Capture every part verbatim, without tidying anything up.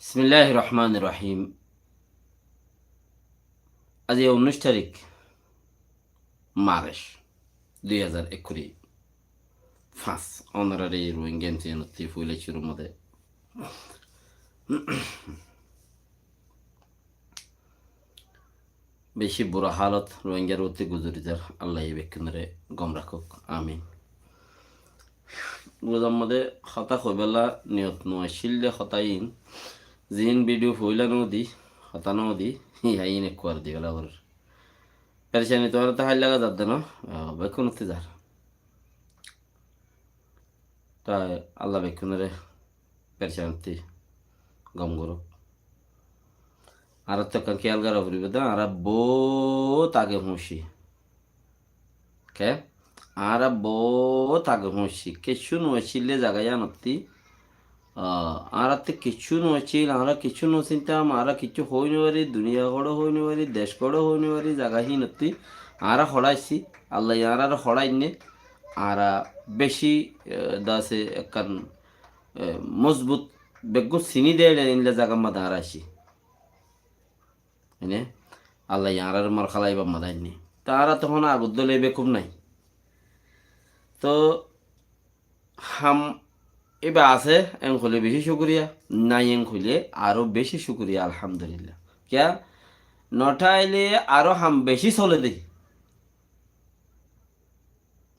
Bismilláhir rohmánir rohím. Aijja unnúic tarík Marc dui házar ekkuri fañs. Ónorare Ruáingga entienottí foóila cúrur modé beci bura hálot Ruáinggar uottí guzori zar. Allaye bekkúnore gom rakók. Amin. Buzar modé hotá hoibólla niyot no accíl de hotá iín. Ziín bidiyó foóila no di, hotá no di, iín ekkuar di féla forer. Perecani tuáñrattú háilla zar de no, bekkúnottí zar. Toi Allah bekkúnore perecanottí gom gorók. Añárattú ekkán kéyal gorá foribó de, añára boóut age foóñiccí. Ke? Añára boóut age foóñiccí. Kiccú no accíl de zaga yíanottí. Añárattú kiccú no accíl, añára kiccú no sintam, añára kiccú hoói no fari, duniya hoçé hoói no fari, dec hoçé hoói no fari, zaga híinottí añára hoçé aiccí. Allaye añárare hoçé ainné. Añára beci, e, dase ekkán, e, mozbut beggún siní de eçe endilla zagar modé añára aiccí. Ene, Allaye añárare morhala ibar modé ainné. Te añára to hono agor dóilla bekuf nái. To ham íba asé, en hoilé beci cúkuriya, nái en hoilé aró beci cúkuriya, alhamdulillah. Kiyá? No táile aró ham beci sole de.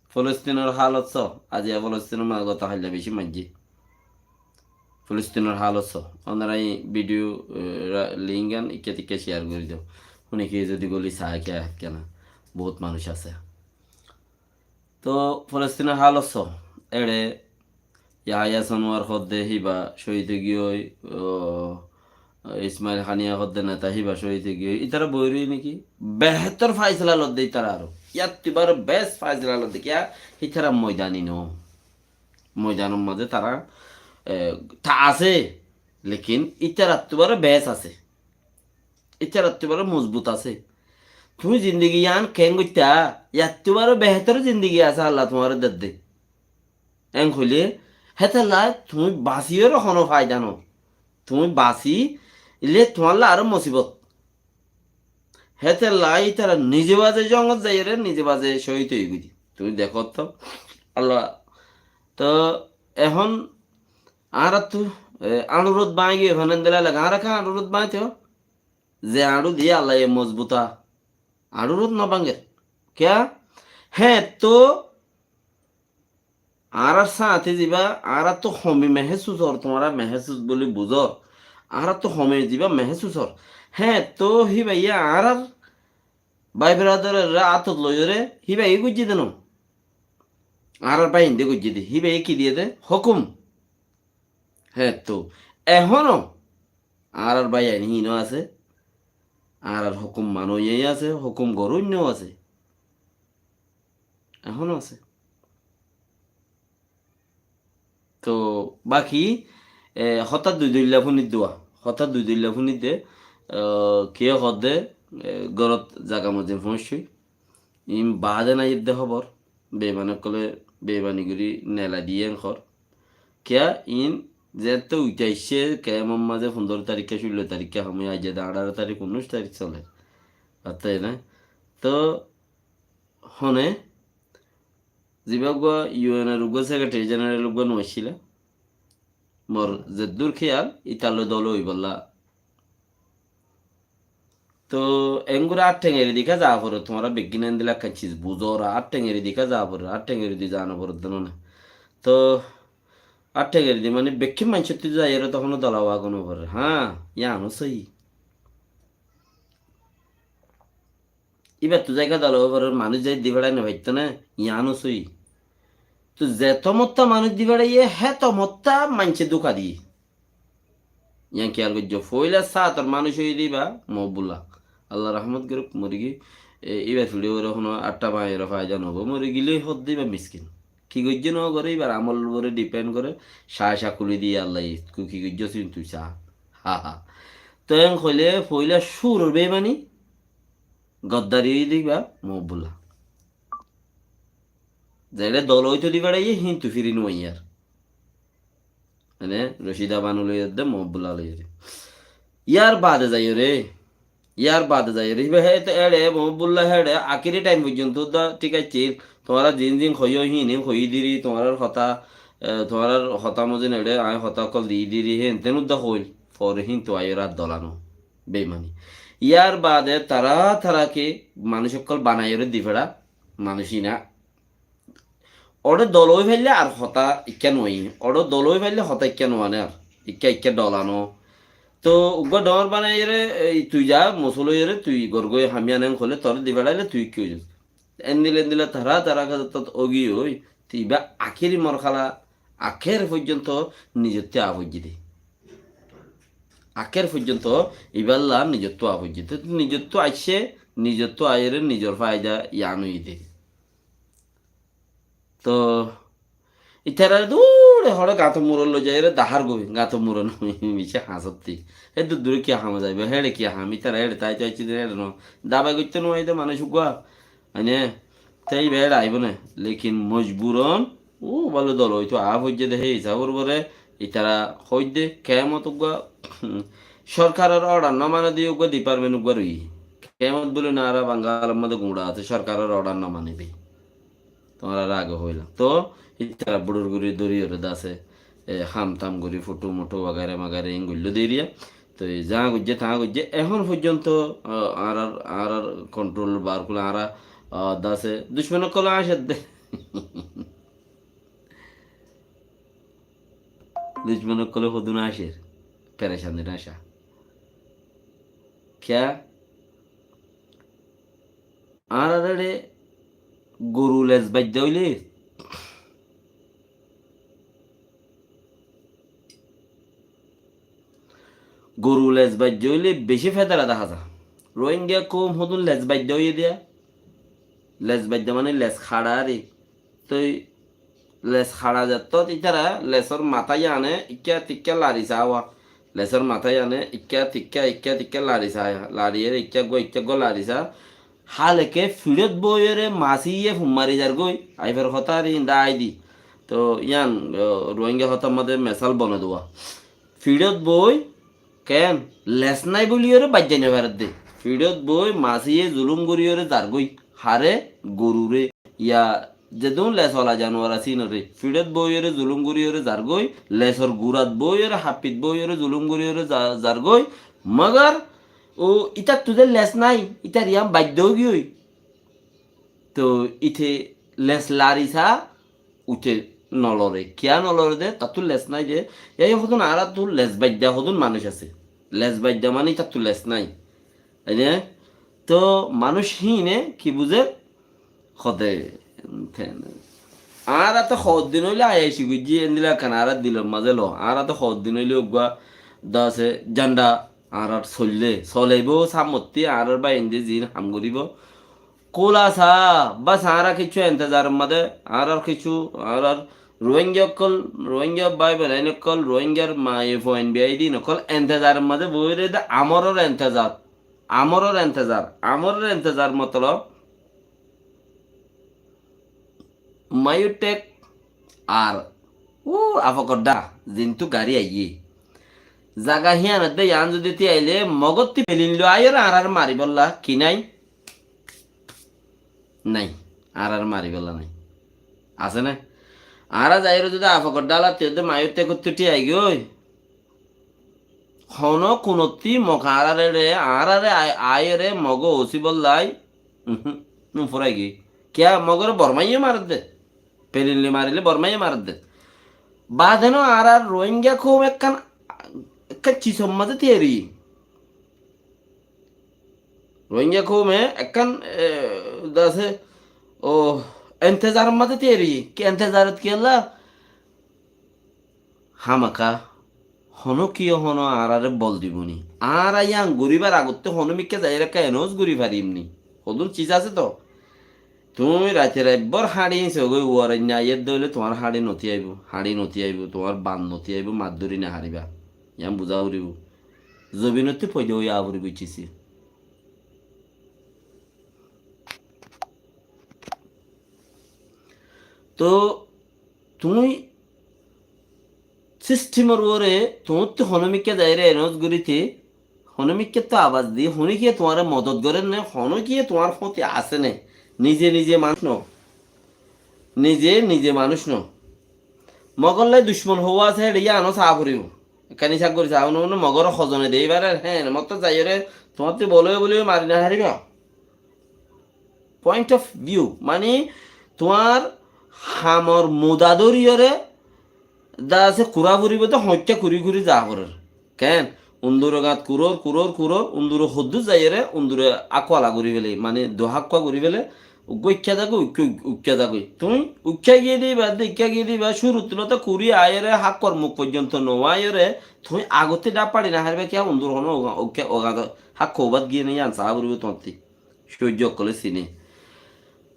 Folostinor hálot só, aijja Folostinor mazé goto háilla beci maijjé. Folostinor hálot só. Ónora e bidiyó, e, ra-, link gán ikká tikká share gorí do. Hone ki zodi goli saá kiyá, kiyá na. Bout manúic asé. To Folostinor hálot só. Eçe Yahaya Sinwar hoó de híba cóhid ói giyói, o, Ismail Haniya hoó de neta híba cóhid ói giyói. Ítara boói roiyé né ki? Behétor faisala lodde ítara aró. Yáttu ibá aró bes faisala lodde. Kiyá? Ítara moidani no. Moidanor mazé tará, e, ta asé. Lekin ítarattú ibá aró bes asé. Ítarattú ibá aró mozbut asé. Tuñí zindigi yían keén goittá? Yáttu ibá aró behétor zindigi asé Allah tuáñre dedde. En hoilé, hétolla tuñí basiyóre hono faida no. Tuñí basile tuáñlla aró mosibot. Hétolla ítara nize baze jongot zaiyóre, nize baze cóhid ói giyói de. Tuñí dekó to. Allah, to ehón añárattú, e, añçurot báñgi giyói, ehón endilla lage. Añára ká añçurot báñgito? Ze añçu diyé Allaye mozbuta, añçurot no báñger. Kiyá? Héen to añárar sáñte zibá, añárattú homi mehésus ór, tuáñra mehésus buli buzór, añárattú homi zibá mehésus ór, héen to híbaye añárar bái beradororé átot loiyóre híbaye goijjé de no. Añárar báinde goijjé de, híbaye ki diyé de? Hókum. Héen to ehóno añárar báiyain híno asé, añárar hókum manóiyain asé, hókum goróinnaó asé. Ehóno asé. To baki, e, hotá dui dóilla fúnir de, hotá dui dóilla fúnir de, e, kiyé hoó de, e, górot zaga mozin foóñiccói. Iín baade nái edde hóbor, beimani ókkole beimani gorí nela diyé en hoór. Kiyá iín zeéñtte uite aiccé, kemor mazé fundóro tarikká, cúllo tarikká, hamoi aijja de añçáro tarik, unnúic tarik soler. Attá ene. Toóu hone, zibá uggúa yu en or uggúa sekretari jeneral uggúa no aiccíla. Mor zeddúr kéyal, ítar loi dol óibolla. Toóu enggúre át thengeri diká zaa foré, tuáñra beggíne endilla ekkán ciz buzór, át thengeri diká zaa foré, át thengeri di zaa no foré de no né. Toóu át thengeri di mani bekkín maincóttu zaiyóre tohón dol ówa no foré. Hañ, yíano sóiyi. Íbattú zaiyóre dol ówa foré, manúic zai di feçái no faitto né, yíano sóiyi. Toóu zeto mottá manúic di feçáiye, héto mottá maincé dúka diyé. Yían kéyal goijjó, foóila sáñtor manúic óiye de íba Mohibullah. Allah rahmot gorók, mori giyé, e, íbar fiçé uore honó atta bañgi uore faida no óibo, mori gilé hoó de íba miskin. Ki goijjé no goré, íbar amol uore dipend goré, caa caa kúli diyé Allaye, tui ki goijjós iín tui saá. Ha ha. Toóu en hoilé foóila cúrur beimani, goddari óiye de íba Mohibullah. Zeçé dol óito di feçáiye, híintu firi no aiyé ar. Mane, Roshida Banu loiyóre de, Mohibbulla loiyóre. Yar baade zaiyóre, yar baade zaiyóre, híba hé to éçe, Mohibbulla héçe, akéri thaim foijjonto dá thík accíl. Tuáñra zin zin hoiyó, híin híin hoiyí diri, tuáñrar hotá, e, tuáñrar hotá mozin éçe, añí hotá ókkol di diri, héen ten udda hoil. Fore híntu aiyóre ar dolano. Beimani. Yar baade tará tará ki manúic ókkol banaiyóre di fela, manúic ína. Óre dol ói faille ar hotá ikká nuaiyé. Óre dol ói faille hotá ikká nuané ar. Ikká ikká dolano. To uggúa dhoóñr banaiyóre, ei, tui za, mosul óiyore, tui gorgói hamiyan en hoile, toré di felaile tui ikká ói zas. Endilla endilla tará tará ki zat ógi ói, te ibá akéri morhala, akér foijjonto nizottú a foijjé de. Akér foijjonto ibálla nizottú a foijjé. Te nizottú aiccé, nizottú aiyóre nizor faida yián óiye de. To itarare dure hoçé gañtor murot loi zaiyóre dahár goi, gañtor murot no, bicí hañsotti. Héddur dure kiyá ham zaibo, héçe kiyá ham, itara héçe tai tai cide héçe no. Dabai goitte no aide manúic uggúa. Aine, te ibá héçe aibo ne. Lekin mojburon, ó bála dol óito a foijjé de, hé hisabor uore itara hoidde, kemot uggúa, sorkaror order no mane de uggúa department uggúa roiye. Kemot buli no, añára Bangalor modé guñça asé, sorkaror order no mane de. Tuáñrare age hoilam. To, ítara buçur gori dóri ore dase, e, ham tam gori, foto moto wagaira magaira in goilló de eriya. To, e, za goijje, ta goijje, ehón foijjonto, a, añárar, añárar control bar kule añára, a, dase ducmon ókkol acer de. Ducmon ókkol hodún acer. Perecani naca. Kiyá? Añárar ere goru les baidda óile, goru les baidda óile beci fedara deháza. Rohingya koum hodún les baidda óiye diya. Les baidda mane les hára ari. Toi les hára zettót ítara lesor matá yíane ikká tikká lari saáwa. Lesor matá yíane ikká tikká, ikká tikká lari saá. Lariyóre ikká eggúa, ikká eggúa lari saá. Háleke fiçót boóiyore masíye fum mari zargói. Aibar hotá ar inda aidi. To yían, o, Rohingya hotár modé mesal bone duwa. Fiçót boói, ken, les nái buliyóre baijjai no faredde. Fiçót boói masíye zulúm goríyore zargói. Hare? Gorure. Ya, zedún les ola januar asé ínoré. Fiçót boóiyore zulúm goríyore zargói. Lesor gurat boóiyore, happit boóiyore zulúm goríyore za-, zargói. Magar, o, ítattu de les nái, ítar yían baidda óigiyoi. To íte les lari saá, uite nolore. Kiyá nolore de? Tattú les nái de. Yá, yá hodún añárattú les baidda hodún manúic asé. Les baidda mani tattú les nái. Aine? To manúic híine ki buzé? Hode, ten. Añára to hoddin óile ayaici goijjí, endilla ekkán añárar dilor mazé lo. Añára to hoddin óile uggúa dase janda añárar soille, soleibo, samotti añárar báinde ziín ham goríbo. Kúlasa, bas añára kessú entezaror mazé, añárar kessú, añárar Rohingya ókkol, Rohingya bái bonain ókkol, Rohingyar maye fuain biyaidin ókkol entezaror mazé boói roiyé de, amoror entezar, amoror entezar, amoror entezar motolob Mayuthek ar, u, Afokoddha, zintú gari aiyé. Zaga híyanot de yián zodi tíaile, Mogottú belin loi aiyóre añárar maribólla ki nái? Nái, añárar maribólla nái. Asé né? Añára zaiyóre zodi Afokoddha ala tíaile Mayuthekottú tíaigiyói. Honó kunottí Mog añáráre, añáráre ai-, aiyóre Mogó osíbollái, uhum, nufúraigiyói. Kiyá Mogóre Bormáye maredde? Pelin loi marilé Bormáye maredde. Baade no añárar Rohingya koum ekkán, ekkán cisor mazé tíairiyé. Rohingya koume ekkán, e, dase, o, entezaror mazé tíairiyé. Ki entezarot kiyólla? Hámaka honókiye honó añáráre bol dibou ni? Añára yían goríbar agottú honómikká zaiyóre ekká enouz gorí farim ni? Hodún ciz asé toó. Tuñí raite raibbar hañçi sogói uorainna aiyér dé óile tuáñr hañçi notíaibou, hañçi notíaibou, tuáñr bat notíaibou, mat dóri nofaribá. Yían buzá foribóu. Zobinottú foida ói aá foribóu cici. Toó tuñí sístemor uore tuñttu honomikká zaiyóre enós goríte, honomikká to abas di, honikiyé tuáñre modot gorér né, honikiyé tuáñr fóti asé né, nize nize manúc no, nize nize manúc no. Mogor lai ducmon hoó asé, héçe yíano saá foribó. Ekkán isab gorí saá, ono ono mogor hozone deibar, hé, motto zaiyóre tuáñttu bóle bóle mari no faribá. Point of view, mani tuáñr hamor muda dóriyoré dase kurá foribó de hoñikká kurí kurí za forer. Ken? Unduro gat kurór, kurór, kurór, unduro hoddúr zaiyóre, unduro akkuala gorí fele, mani do hakkua gorí fele, uggúa ikká zagói, uggúa ikká zagói. Tuñí uikká giyé de ibá, de ikká giyé de ibá, cúrut lóti kurí aiyóre, hakkuar muk foijjonto no aiyóre, tuñí agottí dháp façi no faribá kiyá, unduro hono uga-, uikká, uga-, hakkua ubat giyé né, yían saá foribó tuáñttí. Cóijjo ókkolé siné.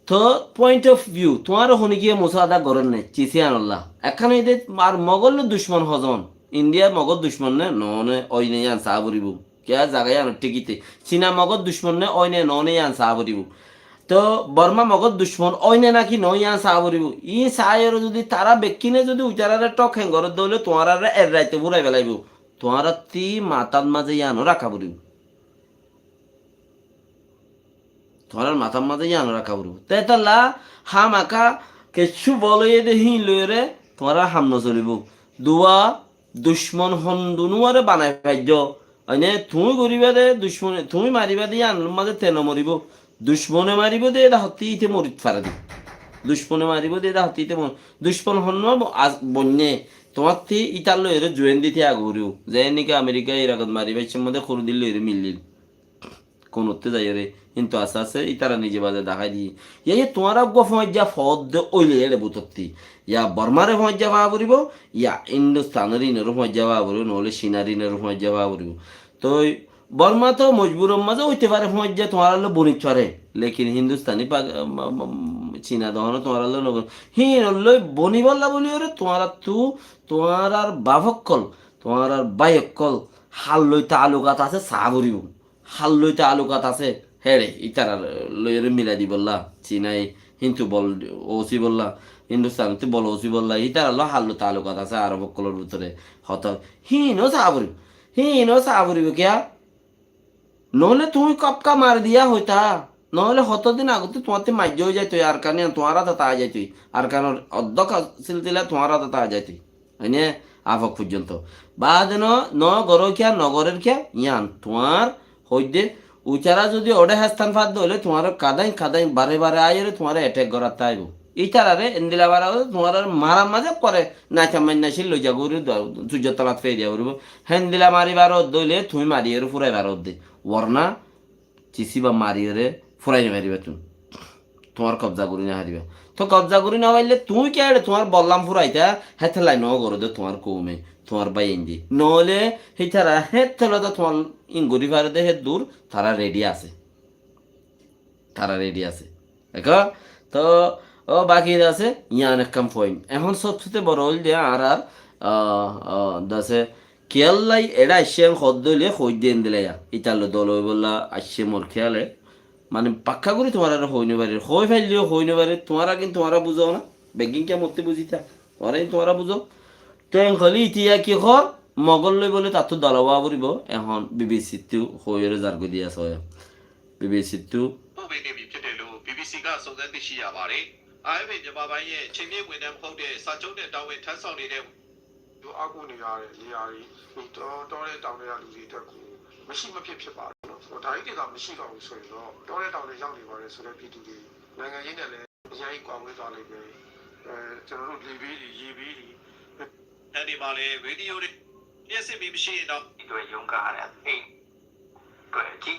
Toh, point of view, tuáñre honikiyé musáada gorér né, cisiyanolla. Ekkán óilde ar mogólla ducmon hozon. India mogór ducmon né, noó né, ói né yían saá foribó. Kiyá zaga yíanor thíkite. Cina mogór ducmon né, ói né, noó né yían saá foribó. Toh, Borma mogór ducmon ói né náki noó yían saá foribó. Iín saáiyoré zudi tará bekkíne zudi uitaráre thók héng gorédde óile tuáñráre er raite fúrai felaibó. Tuáñrattí matát mazé yíano raká foribó. Tuáñrar matár mazé yían raká foribó. Te étalla hámaka kessú bol óiye dé híin loiyóre tuáñrar ham nosolibó. Duwa ducmon hondunúare banai faijjó. Mane tuñí goríba dé ducmone, tuñí maribá dé yíanor mazé te nomoribó. Ducmone maribó dé éda hottí íte morit fare dé. Ducmone maribó dé éda hottí íte mor-, ducmon hondunúa bo-, az-, boinné. Tuáñttí ítar loiyóre juén dite agoribó. Zeénne ki Amerika Irakot mari faiccé modé Kurudír loiyóre milil. Kunottí zaiyóre, kintu asté asté ítara nize baze dahái diyé. Yá, yá, tuáñra uggúa foóñijja foódde óile éçe bútottí. Yá Bormáre foóñijja faá foribó, yá Hindustanor ínoró foóñijja faá foribó, noóile Cinar ínoró foóñijja faá foribó. Toi Bormá to mojburor mazé óite fare foóñijja tuáñralloi bonit fare. Lekin Hindustani, Pak-, ma-, ma-, Cina dohóno tuáñralloi no bon-, híinolloi bonibólla bóliyoré tuáñrattú, tuáñrar baf ókkol, tuáñrar bái ókkol, halloi taalukat asé saá foribó. Halloi taalukat asé, héçe, ítarar loiyóre milai dibolla, Cinai, hintu bol ósibolla, Hindustanottú bol ósibolla, ítaralloi hallo taalukat asé Arob ókkolor bútore. Hotó, híino saá foribó, híino saá foribó kiyá? Noóile tuñí kópka mari diya hoitá, noóile hotó din agottí tuáñttí maijjó ói zaitoi, Arkan yían tuáñr ádot ai zaitoi, Arkanor oddók silsila tuáñr ádot ai zaitoi. Mane, afok foijjonto. Baade no, no goró kiyá, no gorér kiyá, yían tuáñr hoidde, uitará zudi oçé héstan fadde óile tuáñre kadáin kadáin bare bare aiyóre tuáñre etek gorattá aibó. Ítarare endila bara óile tuáñrare marar mazé kore, naita mainna cíl loi zagói, suijjor tolat fei diya foribó. Héndila mari bara ódde óile tuñí mariyóre furai bara ódde. Worna, Cisiba mariyóre furai no faribá tuñí. Tuáñr kobza gorí no faribá. Tó kobza gorí no faille tuñí kiyá eçé tuáñr bollam furaitá, hétolla no goré dé tuáñr koume, tuáñr báiyain dé. Noóile hítara hétolla tó tuáñr in gorí fare dé, hé dur, tará redi asé. Tará redi asé. Dekó? Tó, ó baki asé, yián ekkán point. Ehón sobsete boro óilde añárar, ah, ah, dase, kiyólla eçé aiccé hoódde óile hoóidde endilla. Ítar loi dol óibolla aiccé mor kéyale. Mane pakka gorí tuáñrare hoói no farir. Hoói failleyó hoói no farir. Tuáñra gín tuáñra buzó na. Beggín kiyá mottú buzitá. Tuáñra gín tuáñra buzó. Te hoilé íte ki hoór? Mogol loi bóle tattú dol ówa foribó. Ehón B B C ttú hoóiyore zargói diya asé. B B C ttú ပို့ပေးနေပြီဖြစ်တယ်လို့ BBC က စုံစမ်းသိရှိရပါတယ်။ IFA မြန်မာပိုင်းရဲ့ အချိန်ပြည့်ဝန်ထမ်းမဟုတ်တဲ့ စာချုပ်နဲ့ တာဝန်ထမ်းဆောင်နေတဲ့ အားကိုးနေရတဲ့နေရာတွေ၊ ဒီတော၊ တောထဲတောင်ထဲကလူတွေအတွက်ကို မရှိမဖြစ်ဖြစ်ပါတယ်နော်။ ဟို၊ ဒါကြီးတွေသာမရှိတော့ဘူးဆိုရင်တော့ တောထဲတောင်ထဲရောက်နေပါတယ်ဆိုတဲ့ပြည်သူတွေ နိုင်ငံရေးနဲ့လည်းအများကြီးကွာဝေးသွားလိမ့်မယ်။ အဲ၊ ကျွန်တော်တို့လေဘေးတွေ၊ ရေဘေးတွေ၊ အဲဒီမှာလည်းရေဒီယိုတွေ၊ လျှပ်စစ်မီးမရှိရင်တော့ အတွက်ရုန်းကန်ရတဲ့အသင်အတွက်အထိ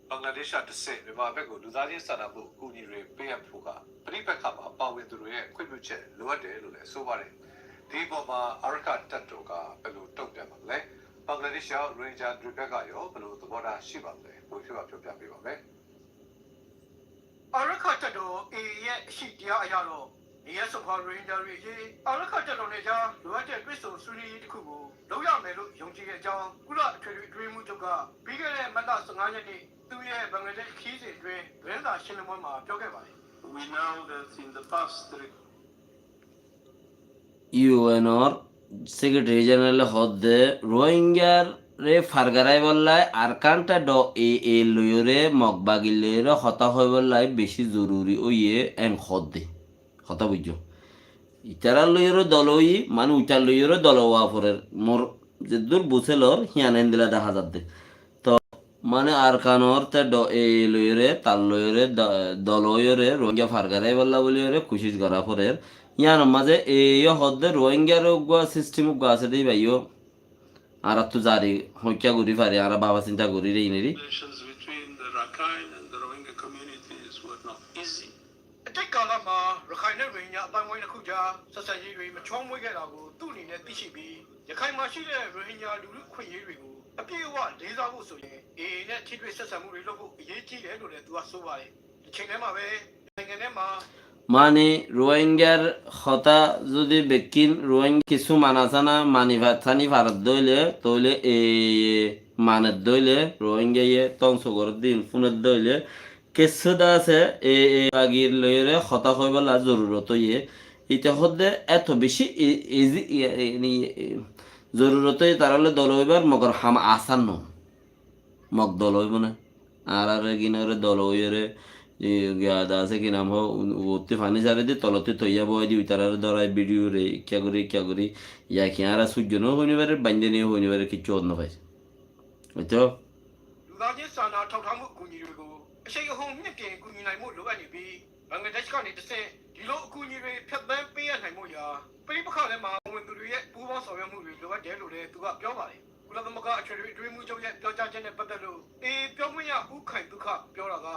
ဘင်္ဂလားဒေ့ရှ်ကတဆင့် မြန်မာဘက်ကို လူသားချင်းစာနာမှုအကူအညီတွေပေးအပ်ဖို့က ပဋိပက္ခမှာပါဝင်သူတွေရဲ့ခွင့်ပြုချက်လိုအပ်တယ်လို့လည်းဆိုပါတယ်။ ဒီအပေါ်မှာ အာရက္ခတပ်တော်က ဘယ်လိုတုံ့ပြန်ပါသလဲ။ ဘင်္ဂလားဒေ့ရှ်ရောက် ရိုဟင်ဂျာတွေဘက်ကရော ဘယ်လိုသဘောထားရှိပါသလဲ။ ကိုယ်ဖြစ်ပါပြောပြပေးပါမယ်။ အာရက္ခတပ်တော် AA ရဲ့အရှိတရားအရတော့ နေရပ်စွန့်ခွာရိုဟင်ဂျာတွေအရေး အာရက္ခတပ်တော်နဲ့ကြား လိုအပ်တဲ့တွေ့ဆုံဆွေးနွေးရေးတစ်ခုကို လုပ်ရမယ်လို့ယုံကြည်တဲ့အကြောင်း ကုလအထွေထွေအတွင်းရေးမှူးချုပ်က ပြီးခဲ့တဲ့မတ်လဆယ့်ငါးရက်နေ့ သူ့ရဲ့ဘင်္ဂလားဒေ့ရှ်ခရီးစဉ်အတွင်း သတင်းစာရှင်းလင်းပွဲမှာ ပြောခဲ့ပါတယ်။ We know that in the past three UNor Sekretari Jenerale hoódde, Ruáingaré fargaráibollá Arkan Teddo e e loiyóre, Mog bagir loiyóre hotá hoibóllá bicí zoruri óiye, en hoódde. Hotá buijjó. Itarár loiyóre dol óiyi, mani uitar loiyóre dol ówa forer. Mor zeddúr buzé lor, híyan endilla dahá zadde. Toóu mani Arkanor Teddo e loiyóre, tar loiyóre, do-, dol óiyore, Ruáinga fargaráibollá buliyóre kucíc gorá forer. Yíanor mazé e yó hoódde Ruáingaré uggúa sistem uggúa asé dé íba yó. Añáráttu zari hoikká gorí fari, añára báfa sinta gorí ré iníri. Relations between the Rakhine and the Rohingya communities were not easy. Ete kala ma Rakhine ne Rohingya a tangwai na kuja, sasa yi rui ma chong wai ga la gu tu ni ne ti shi bi. Yakhine ma shi le Rohingya lu lu kwe yi rui gu. A pi wa le za gu so ye. E ne ti rui sasa mu rui lo gu ye ti le lo le tu a so wa le. Te ne ma we, ne ne ma. Mani Ruáingar hotá zodi bekkín Ruáinga kissú mana sana mani fa-, sani farat dóile, tóile e manat dóile, Ruáinga ye tongso goródde in funat dóile, kessú dase e, e bagir loiyóre hotá hoibólla zorurot óiye. Ite hoódde eto bicí i-, izi-, i-, i-, i-, zorurot óiye, tará loi dol óibar, mogor ham asán no. Mog dol óibo né? Añárar eginore dol óiyore, e, giya dase ki nam ho, u-, uottí faní sare di, tolottí toiya boói di, uitarare dorai bidiyo re, ikká gorí, ikká gorí, ya ki añára sujjo no hoini fare, bainde ni hoini fare, kiccú ot no fai. Buijjó? လူသားချင်းစာနာထောက်ထားမှုအကူအညီတွေကို အရှိန်အဟုန်မြှင့်တင်ကူညီနိုင်ဖို့လိုအပ်နေပြီး ဘင်္ဂလားဒေ့ရှ်ကနေတဆင့် ဒီလိုအကူအညီတွေ ဖြတ်သန်းပေးအပ်နိုင်ဖို့ရာ ပဋိပက္ခထဲမှာ ပါဝင်သူတွေရဲ့ပူးပေါင်းဆောင်ရွက်မှုတွေ လိုအပ်တယ်လို့လည်း သူကပြောပါတယ်။ ကုလသမဂ္ဂအထွေထွေအတွင်းရေးမှူးချုပ်ရဲ့ပြောကြားချက်နဲ့ပတ်သက်လို့ အေအေပြောခွင့်ရ ဦးခိုင်သုခ ပြောတာက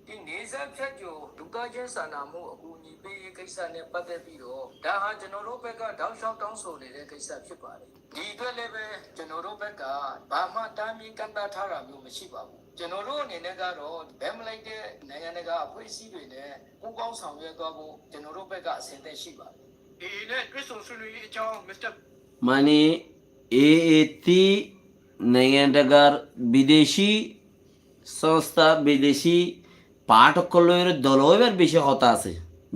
ဒီနယ်စပ်ဖြတ်ကျော် လူသားချင်းစာနာမှုအကူအညီပေးရေးကိစ္စနဲ့ပတ်သက်ပြီးတော့ ဒါဟာကျွန်တော်တို့ဘက်ကတောက်လျှောက်တောင်းဆိုနေတဲ့ကိစ္စဖြစ်ပါတယ်။ ဒီအတွက်လည်းပဲ ကျွန်တော်တို့ဘက်က ဘာမှတားမြစ်ကန့်သတ်ထားတာမျိုးမရှိပါဘူး။ ကျွန်တော်တို့အနေနဲ့ကတော့ ဘက်မလိုက်တဲ့နိုင်ငံတကာအဖွဲ့အစည်းတွေနဲ့ပူးပေါင်းဆောင်ရွက်သွားဖို့ ကျွန်တော်တို့ဘက်ကအဆင်သင့်ရှိပါတယ်။ အေအေနဲ့တွေ့ဆုံဆွေးနွေးရေးအကြောင်း မစ္စတာ Mani, e e ti, nengentagar bideshi sonstha, bideshi part ókkol loiyóre dol óibar bicí hotá asé,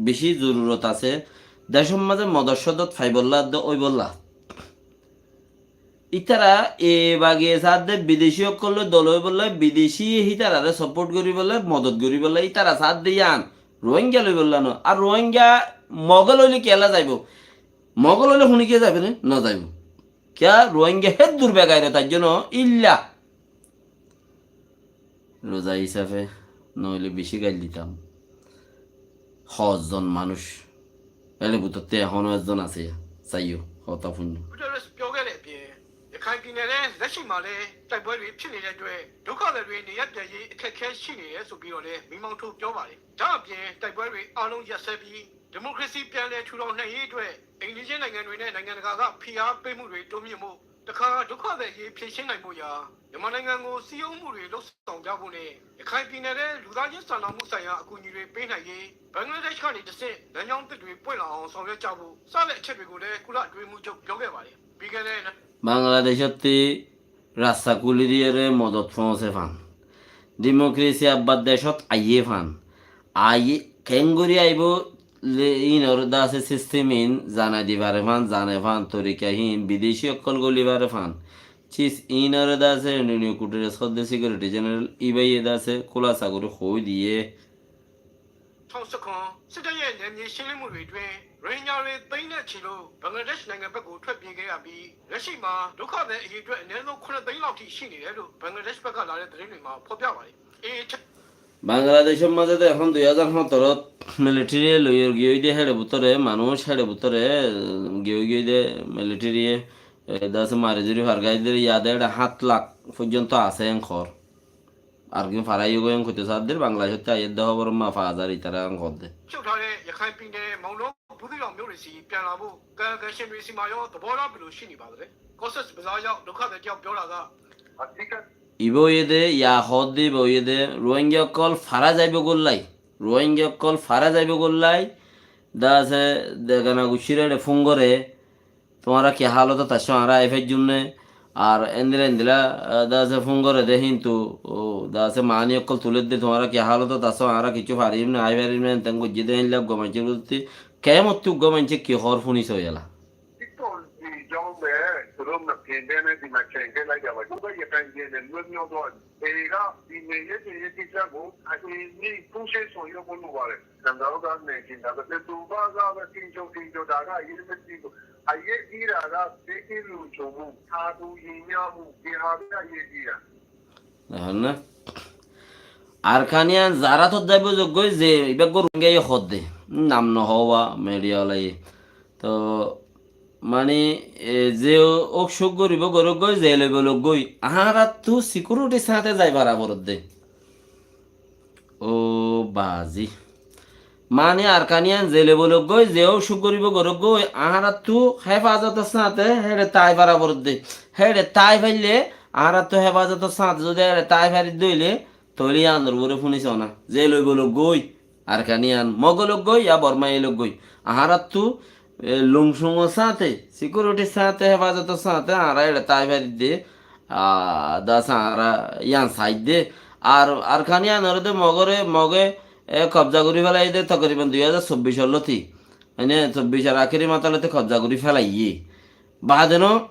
bicí zorurot asé. Decór mazé modot sodot faibolla de óibolla. Ítara e bagi e saádde bideshi ókkol loi dol óibolla, bideshi hítarare support goríbolla, modot goríbolla, ítara saádde yían Ruáinga loibolla no. Ar Ruáinga Mogol óile kiyólla zaibo? Mogol óile hunikiye zaibo né? No zaibo. Kiyá Ruáinga héddur begairot aijjó no, illa roza hísafe noóile bicí gail ditam. Hozzon manúic. Héçe bútottú ehóno ezzon asé, saiyó, hotá fúinno. ရခိုင်ပြည်နယ်ထဲ လက်ရှိမှာလည်း တိုက်ပွဲတွေဖြစ်နေတဲ့အတွက် ဒုက္ခသည်တွေ နေရပ်ပြန်ရေး အခက်အခဲရှိနေတယ်ဆိုပြီးတော့လည်း မီးမောင်းထိုးပြောပါတယ်။ ဒါ့အပြင် တိုက်ပွဲတွေအားလုံးရပ်စဲပြီး ဒီမိုကရေစီပြန်လည်ထူထောင်နိုင်ရေးအတွက် အိမ်နီးချင်းနိုင်ငံတွေနဲ့ နိုင်ငံတကာက ဖိအားပေးမှုတွေ တိုးမြှင့်ဖို့၊ တခါ ဒုက္ခသည်အရေး ဖြေရှင်းနိုင်ဖို့ရာ မြန်မာနိုင်ငံကို စည်းရုံးမှုတွေ လုပ်ဆောင်ကြဖို့နဲ့ ရခိုင်ပြည်နယ်ထဲ လူသားချင်းစာနာမှုဆိုင်ရာ အကူအညီတွေ ပေးနိုင်ရေး ဘင်္ဂလားဒေ့ရှ်ကနေတဆင့် လမ်းကြောင်းသစ်တွေ ပွင့်လာအောင် ဆောင်ရွက်ကြဖို့ စတဲ့အချက်တွေကိုလည်း ကုလအတွင်းရေးမှူးချုပ် ပြောခဲ့ပါတယ်။ ပြီးခဲ့တဲ့ Bangladecótti rasta kúli diyóre modot foóñse fán. Dimokiresi abbar decót aiyé fán. Aiyé, keéngorí aibó, le, ínor de asé sistem ín zanai di fare fán, zane fán, torika hín, bideshi ókkol góli fare fán. Cis ínor de asé Antonio Guterres hoódde Sekereti Jeneral, íbaye de asé kúlasa gorí hoói diyé. ထောင့်ဆယ့်ခွန် စစ်တပ်ရဲ့ နယ်မြေရှင်းလင်းမှုတွေအတွင်း ရိုဟင်ဂျာတွေ သိန်းနဲ့ချီလို့ ဘင်္ဂလားဒေ့ရှ်နိုင်ငံဘက်ကို ထွက်ပြေးခဲ့ရပြီး လက်ရှိမှာ ဒုက္ခသည်အရေအတွက် အနည်းဆုံး ခုနစ်သိန်းလောက်ထိ ရှိနေတယ်လို့ ဘင်္ဂလားဒေ့ရှ်ဘက်ကလာတဲ့ သတင်းတွေမှာ ဖော်ပြပါတယ်။ AA Bangladecór mazé de ehón dui házar hóñtorot militeri loiyóre giyói de héçe bútore, manúic héçe bútore, eh, giyói giyói de militeri ye, eh, de asé mari dóri fargai de yade héçe háñt lak foijjonto asé en hoór. Argin farai yó goi en hoito sadde, Bangladecótte aiyé de hóbor ma fa zar itará en hoódde. ချုပ်ထားတဲ့ ရခိုင်ပြည်နယ် မောင်တော ဘူးသီးတောင်မြို့တွေဆီ ပြန်လာဖို့ ကာယကံရှင်တွေဆီမှာရော သဘောထားဘယ်လိုရှိနေပါသလဲ။ Cox's Bazar ရောက် ဒုက္ခသည်တစ်ယောက်ပြောတာက Ibá óiye de, ya hoódde ibá óiye de, Ruáinga ókkol fara zaibo gollái, Ruáinga ókkol fara zaibo gollái, de asé, de gana gucíre fún gore, tuáñra ki hálot ot asó, añára ai faijjum né? Ar endilla endilla, ah, de asé fún gore de, hintu, o, de asé maáni ókkol tuler de, tuáñra ki hálot ot asó, añára kiccú farim né, ai farim né, enten goijjé de, héilla uggúa maincór bútotti, keémottú uggúa maincé ki hoór fúni soó yala. Lómna pendene dina cenge lai jaba. Uga ye kan ye ne lómna do. Ega dine ye ye ye kisa go. Ani ni puse so yo ko no vale. Kanda o ga ne kinda ga te tu ba ga ba tin jo tin jo da ga ye ne tin jo. A ye di ra ga te ki lu jo mu. Ha du yi nya mu. Ye ha ga ye di ra. Dehón na? Arkaniyan zara tót zaibo zoggói ze ibá goró Ruáingga ye hoó de. Nam no hoó ba, media olai. Toh, mani, e, ze ó-, ók cúk goríbo goróggoi, ze loibo loggói. Añárattú sikiuriti sáñte zai fara foredde. Ó bazi. Mani Arkaniyan ze loibo loggói, ze ó cúk goríbo goróggoi, añárattú hefazotor sáñte héçe tái fara foredde. Héçe tái faille, añárattú hefazotor sáñte zodi héçe tái faridde óile, tóile yíanor uore fúniso na. Ze loibo loggói, Arkaniyan Mogó loggói ya Bormaiye loggói. Añárattú, e, lungcungor sáñte, sikiuritir sáñte, hefazotor sáñte añára éçe tái faridde, a, das añára yían saidde. Ar Arkaniyanore de Mogore, Moge, e, kobza gorí félaiye de tokriban dui házar sobbic lóti. Mane sobbicor akéri matá lóti kobza gorí félaiye. Baade no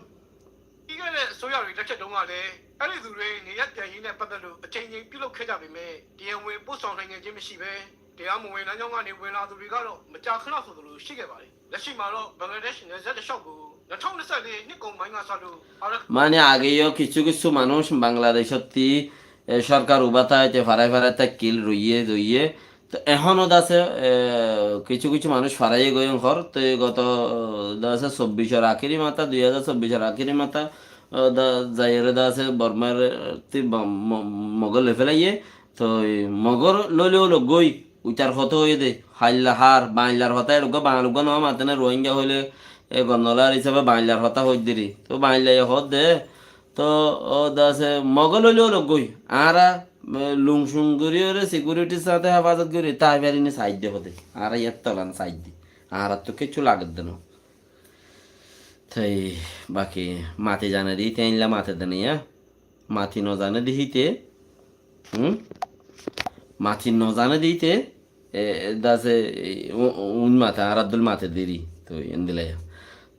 ပြီးခဲ့တဲ့အစိုးရတွေလက်ထက်တုန်းကလည်း အဲ့ဒီသူတွေနေရပ်ပြန်ရေးနဲ့ပတ်သက်လို့အကြိမ်ကြိမ်ပြုလုပ်ခဲ့ကြပေမဲ့ တရားဝင်ပို့ဆောင်နိုင်ခဲ့ခြင်းမရှိဘဲ တရားမဝင်လမ်းကြောင်းကနေဝင်လာသူတွေကတော့မကြာခဏဆိုသလိုရှိခဲ့ပါတယ်။ လက်ရှိမှာတော့ဘင်္ဂလားဒေ့ရှ်နယ်စပ်တစ်လျှောက်ကိုနှစ်ထောင်နှစ်ဆယ့်လေးနှစ်ကုန်ပိုင်းကစလို့ Mane age yo kissú kissú manúic Bangladecótti, e, sorkar ubá táite farai farai tákkil roiye roiye. Toh ehóno de asé, e, kissú kissú manúic faraiye goi enkor. Toi goto, e, de asé sobbicor akéri matá, dui házar sobbicor akéri matá, e, de, zaiyóre de asé Bormar, e, ti Mo-, Mo-, Mogé loi félaiye. Toi Mogor lóile ó loggói, uitar hotá hoiyé de, hailla har, bañillar hotá, eçe uggúa bañil uggúa no mate né, Ruáingga hoilé, e, gondolar hísabe bañillar hotá hoóidde ri. Toh bañillaye hoódde, toh, ó de asé, Mogé lóile ó loggói. Añára, e, lungcung goríyore, sikiuritir sáñte hefazot gorí, tái fari né saidde hoóde. Añára yían tolan saidde. Añárattú kessú lagedde no. Toi baki mati zane de íte éilla mate de no yá. Mati no zane de híte, hum? Mati no zane de híte, e, de asé, e, u-, u-, uin mate, añárar dóil mate deri. Toi endilla yá.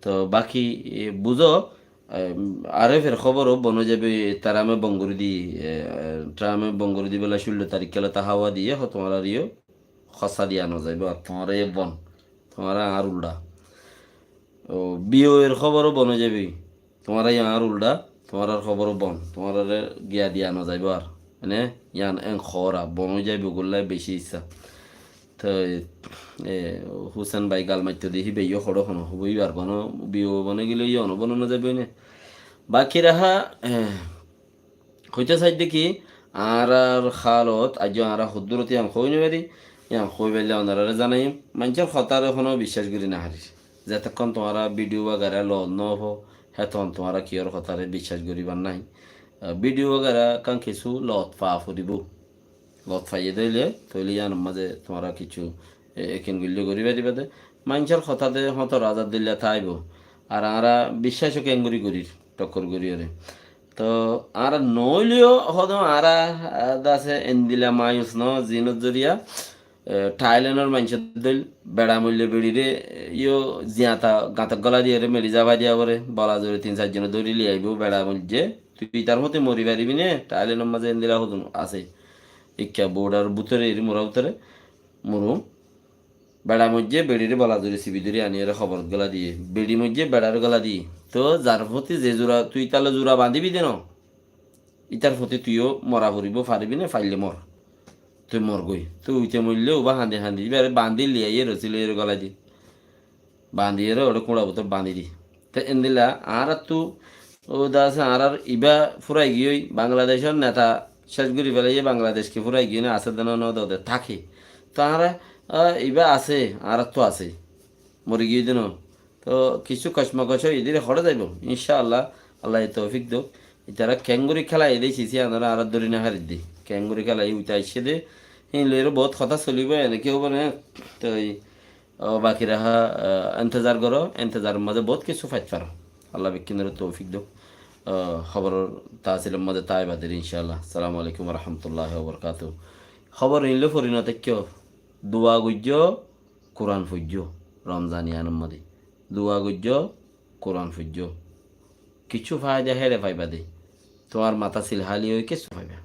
Toh baki, e, buzó, e, R F er hóbor ó bon ói zaibo, Trump e bon gorí di, e, e, Trump e bon gorí di bola cullo tarik ot háwa diye, hó tuáñrar yó hossá diya no zaibo, ar tuáñrar yó bon. Tuáñra añár uldha. O, B O A r hóbor ó bon ói zaibo. Tuáñra yó añár uldha, tuáñrar hóbor ó bon. Tuáñrare giya diya no zaibo ar. Mane, yían en hóra, bon ói zaibo gulai beci issá. Toi, e, Husen bái gal maitto de híba yó hoçé hono, hobo ibar bono, B O A bone gile yó ono bono no zaibo ne. Baki raha, e, Hoité saidde ki, añárar hálot, aijjó añára hoddúrot yián hoi no fari, yián hoi faille onoráre zanaiyum. Maincór hotáre honó biccác gorí no farir. Zetókkon tuáñra bídiyo wagera loot no fo, hétokkon tuáñra kiyór hotáre biccác goríbar nái. Ah, bídiyo wagera kán kessú loot fa foribó. Loot faiyé dé óile, tóile yíanor mazé tuáñra kessú, e, ekén goillé gorí faribá dé. Maincór hotá dé hoñtor azar dilla táibo. Ar añára biccác ó keéngorí gorír, thokkor goríyoré. Toh añára noóileyó hodún añára, ah, de asé endilla mayus no, zinor zoriya, e, Thailandor maincór dóil beça moille beçiré, e, yó ziañta gañtot góla diyeré meçi zafai diya foré, bola zori tin sair zone dóri loi aibó, beça moijjé, tui itar fúti mori faribí né, Thailandor mazé endilla hodún asé. Ikká bodhar bútore, eri mora bútore, murum. Beça moijjé, beçiré bola zori sibi dóri aniyóre hoborot góla diyé. Beçi moijjé, beçaré góla diyé. Toh zar fúti ze zura, tui ítalla zura bañdíbi dé no. Ítar fúti tuiyó mora foribó, faribí né, faille mor. Tui morgói. Tui uite moille uba hañdi hañdi, íbare bañdí loi aiyé, rosi loi aiyé góla di. Bañdiyóre óre kuñça bútore bañdí di. Te endilla añárattú ó de asé añárar ibá furai giyói, Bangladecór neta céc gorí felaiyé, Bangladec ki furai giyói né, asé dé no, no dé, táke. Te añára, ah, ibá asé, añárattú asé. Mori giyói dé no. Toh kessú kocmokoc ói edire hoçé zaibo. Incá Allah, Allaye toufik douk. Itará keéngorí kélaiyé dé, sisi añára añára dóri no farir dé. Keéngorí kélaiyé uite aiccé dé. Híin loiyóre bout hotá solibó, ene ki óibo né? Toi Ó, baki raha, ah, entezar goró, entezaror mazé bout kessú fait faro. Allah bekkúnore toufik douk. Ah, hóboror tasilor mazé táiba der, incá Allah. Assalamu alaikum wa rahmatullahi wa barakatuhu. Hóbor inle fori no táikko. Dua goijjó, Kuran foijjó. Romzan iyanor mazé. Dua goijjó, Kuran foijjó. Kissú faida héçe faiba de. Tuáñr matá silhali ói kissú faiba.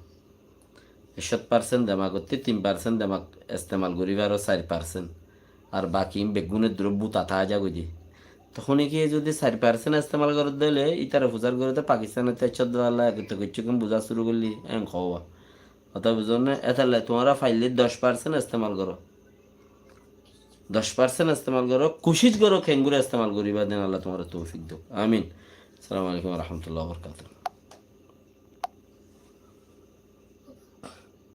Ekcót parsent demagottí tin parsent demag estemal gorí faró, sair parsent. Ar baki beggúnor dúre buta táa zagói de. Tohón ki zodi sair parsent estemal goródde óile, ítara fusár goródde Pakistanottú ekcót dolla ekotto goiccé, kén buzá cúru goillé, en hoówa. Hotá buzón né? Étalla tuáñra faillé doc parsent estemal goró. Doc parsent estemal goró, kucíc goró, kengóri estemal goríba de, Allah tuáñra toufik douk. Amin. Assalamu alaikum wa rahmatullahi wa barakatuhu.